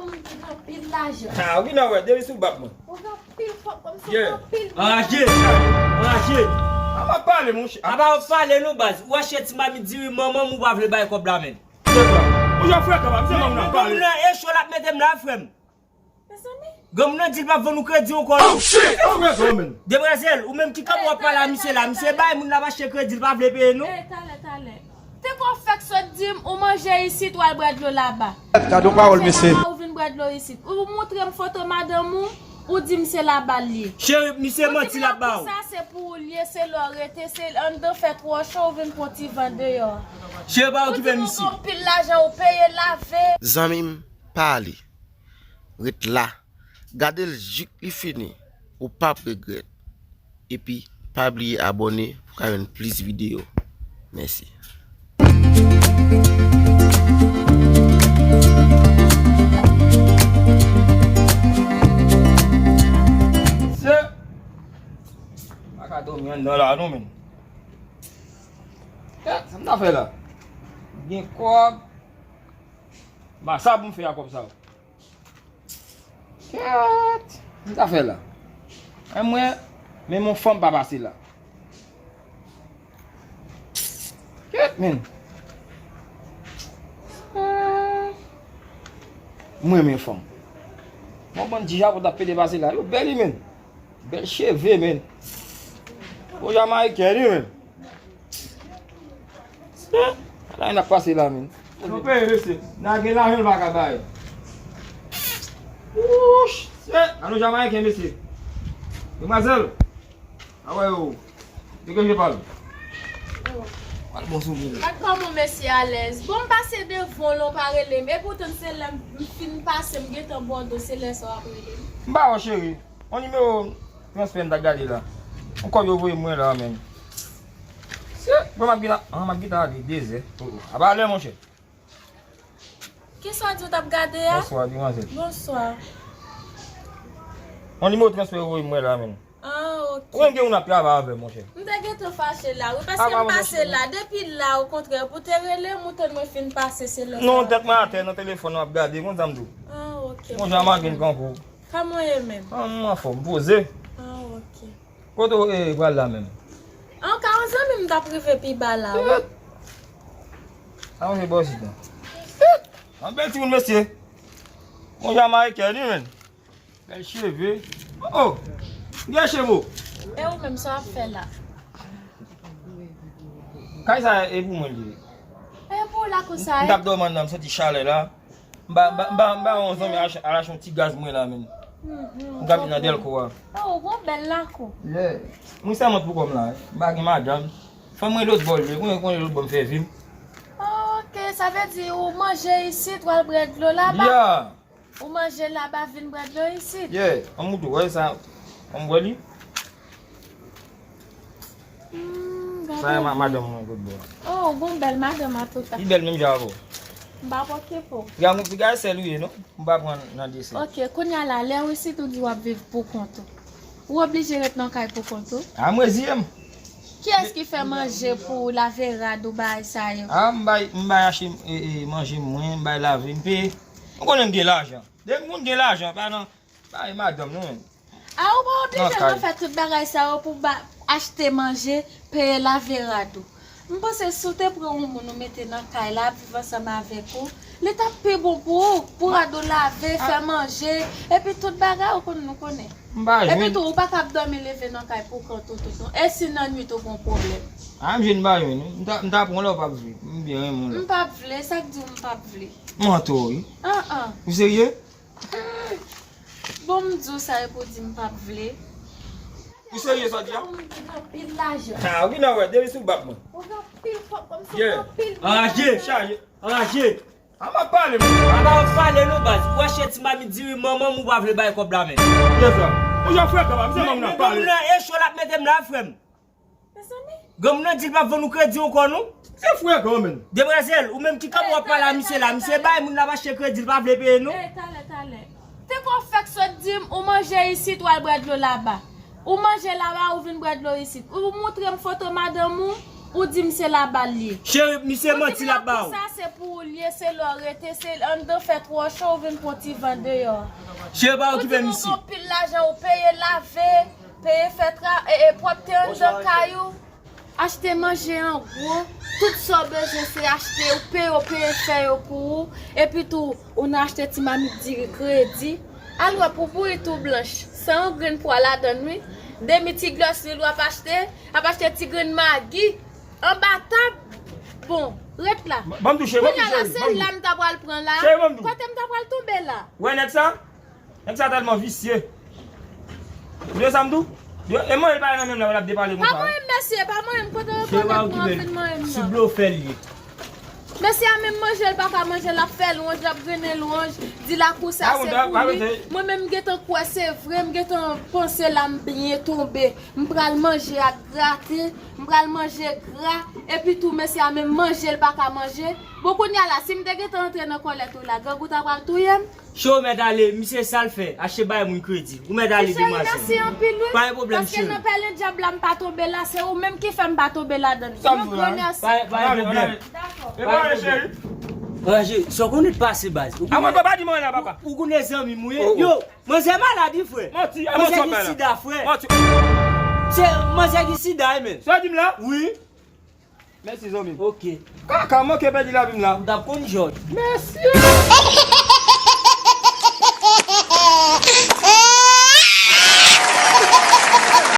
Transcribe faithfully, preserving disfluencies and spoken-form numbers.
Ou gen anpil lajan. Ah, ou gen wè, depi sou bab mwen. Ou gen anpil kòb, kòm si ou gen anpil. Anraje, anraje. A m ap pale, monchè. A pa w ap pale non, baz. Ou achte ti mamit diri manman m, ou pa vle bay kòb la menm. Ou jan frekan, pa m se manm nan pale. Granmoun nan e cho l ap mete m la, frè m. Mezanmi. Granmoun nan di l p ap vann ou kredi ankò non. Oh, shit! Ou frekan, menm. Demwazèl, ou menm ki kanpe w ap pale a misye la, misye bay moun l ap achte kredi, l pa vle peye non. Eh, talè, talè. Te konn fèk sot di m ou manje isit, w al bwè dlo laba. Gade yon pawòl, mesye. Ou vin bwè dlo isit. Ou moutre m foto madanm ou, ou di m se laba l ye. Cheri, misye manti l ap ba w. Ou di m konsa se pou ou l ye, se la w rete, se anndan fè twò cho, ou vin pran ti van deyò. Cheri, pa okipe misye. Ou di m ou gen anpil lajan, ou peye lave. Zanmi m, pa ale. Ret la. Gade l jik li fini. Ou p ap regrèt. Epi, pa bliye abòne pou w ka jwenn plis videyo. Mèsi. Mesye, m pa ka dòmi anndan la non, menm. Eh, sa m ta fè la? Gen kòb. M pa sa pou m fè a kòb sa yo. Kèt! M ta fè la. E mwen, menm yon fanm pa pase la. Kèt, menn! Mwen renmen fanm. Bon, bann ti Japon t ap pede pase la. Yo bèl, wi, menn. Bèl cheve, menn. Bon, Jamayiken, wi, menn. Ala n ap pase la, menn. Nou peye, mesye. N a gen lajan, l pa ka bay. Wouch! Se, an nou Jamayiken, mesye. Demwazèl, a wè yo. Degaje pa l. Al bon sou moun. Gad kòman mesye alèz. Bon, m pase devan w, ou pa rele m. E poutan se lè m fin pase, m gentan bò w do, se lè sa w ap rele m. M pa wè, cheri. On nimewo transfè m ta gade la. On kòb yo voye mwen la menm. Se, bon, m ap gen la, ah, m ap gen ta ale dezè. Oh, oh. Apa lè, monchè. Kisa w di w t ap gade a? Bonswa, demwazèl. Bonswa. On nimewo transfè yo voye mwen la menm. Ah, ok. Ou menm gen moun ap travay avè m, monchè. M te gentan fache la, wi, paske m pase la. Depi la, okontrè, pou te rele m, ou tann mwen fin pase, se lè sa. Non, tèt mwen atè nan telefòn, m ap gade, konn sa m di w. Ah, ok. Monchè, m a gen kankou. Kòman w ye menm? Ah, m anfòm, poze. Ah, ok. Kote w, eh, pral la menm? An ka yon zanmi m t ap rive pi ba la, wi. A yon se bò sit la. An bèl timoun, mesye. Yon Jamayiken, wi, menn. Bèl cheve. Oh, oh. Gen cheve. E ou menm, sa w ap fè la? Kay sa e pou mwen li ye. E pou w la konsa, m t ap dòmi anndan, m santi chalè la. M ba, m ba, m ba, m ba yon zanmi al achte yon ti gaz mwen la menm. M ka vin nan Dèlko a. Oh, ou gon bèl lakou. Yeah. Mwen sèlman pou kò m la. M pa gen madanm. Fò m rele lòt bò l ye. Konnen, konnen lòt bò m fè vi m. Oh, ok, sa vle di ou manje isit, ou al bwè dlo laba. Yeah. Ou manje laba, vin bwè dlo isit. Yeah, an moutou, wè sa. An m wè li. Hmm, sa e ma-, madanm mwen kot bò. Oh, ou gon bèl madanm an tou ka. Li bèl menm jan avè w. M pa pòke pou. Piga, piga sèl ou ye, non? M pa pran nan desè. Ok, kounye a la, lè w isit ou di w ap viv pou kont ou. Ou oblije ret nan kay pou kont ou? A, m reziye m. Kiyès ki fè manje pou ou, lave rad ou, bagay sa yo? A, m bay, m bay achte, e, e, manje mwen, m bay lave, m peye. M konnen m gen lajan. Depi moun gen lajan, pa nan, pa e madanm, non. A, ou pa oblije nan fè tout bagay sa yo pou ba, achte manje, peye lave rad ou. M panse si w te pran yon moun ou mete nan kay la, ap viv ansanm avèk ou, li t ap pi bon pou ou, pou rad ou lave, fè manje, epi tout bagay ou konn nou konnen. M pa jwenn. Epi tou, ou pa kab dòmi leve nan kay pou kont ou tout non. E si nan nwit ou gon pwoblèm? A, m jwenn m pa jwenn, wi. M ta, m ta pran lè w p ap vle. M byen renmen w la. M p ap vle, sa k di w m p ap vle? M mantò, wi. An, an. Ou serye? Bon, m di w sa e pou di m p ap vle. Ou serye sa w di a? Ou gen anpil lajan. Ha, ou gen wè, depi sou bab mwen. Ou gen anpil kòb, kòm si ou gen anpil lajan. Anraje, chaje, anraje. A m ap pale, mwen. A pa w ap pale non, baz. Ou achte ti mamit diri manman m, ou pa vle bay kòb la menm. Kiyès la? Ou jan frekan, pa m se manm nan pale. Granmoun nan e cho l ap mete m la, frè m. Mezanmi. Granmoun nan di l p ap vann ou kredi ankò non. Se frekan, menn. Demwazèl, ou menm ki kanpe w ap pale a misye la, misye bay moun l ap achte kredi, l pa vle peye non. Eh, talè, talè. Te konn fèk sot di m ou manje isit, ou al bwè dlo laba. Ou manje laba, ou vin bwè dlo isit. Ou moutre m foto madanm ou, Ou di m se laba l ye. Cheri, misye manti l ap ba w. Sa se pou ou l ye, se lè w rete, se anndan fè twò cho, ou vin pran ti van deyò. Cheri, pa okipe misye. Ou di nou gen pil lajan, ou peye lave, peye fè tra, e, e pwòpte anndan kay ou. Achte manje an gwo, tout sa w bezwen se achte, ou peye, ou peye fè yo pou ou, epi tou, ou nan achte ti mamit diri kredi. Al wè pou bouyi tou blanch, san yon grenn pwa ladan l wi. Demi ti glòs lwil w ap achte, ap achte ti grenn magi, anba tab. Bon, ret la. Ban m touche, ban m touche. Kounye a la, se la m ta pral pran la. Kote m ta pral tonbe la? Wè nèg sa? Nèg sa tèlman visye. Ou tande sa m di w? E manyen l pa nan menm la, l ap depale konsa. Pa manyen m, mesye, pa manyen m. Kote rekonèt mwen ap vin manyen m nan? Ti blofè l ye. Mesye a menm manje l pa ka manje, l ap fè lwanj, l ap grennen lwanj, di lakou sa se pou li. Mwen menm m gentan kwè se vre, m gentan panse la m byen tonbe. M pral manje ak grate, m pral manje gra, epi tou mesye a menm manje l pa ka manje. Bon kounye a la, si m te gentan antre nan kòlèt ou la, grangou ta pral touye m? Cho mèt ale, misye sa l fè, achte bay moun kredi. Ou mèt ale demwazèl. Cheri, mèsi anpil wi. Pa gen pwoblèm cheri. Paske nan pèlen djab la m pa tonbe la, se ou menm ki fè m pa tonbe ladan l. Yon gran mèsi. Pa gen pwoblèm. E pa vre cheri. Raje, sa w konnen pase baz. A mwen papa di mwen la papa. Ou konnen zanmi m wi. Yo, manzè malad wi frè. Manti, a manti w ap bay la. Manzè gen sida frè. Manti. Se manzè gen sida wi men. Sa w di m la? Wi. Mèsi zanmi m. Ok. Kaka, m manke pèdi lavi m la. M t ap konn jòj. Mèsi.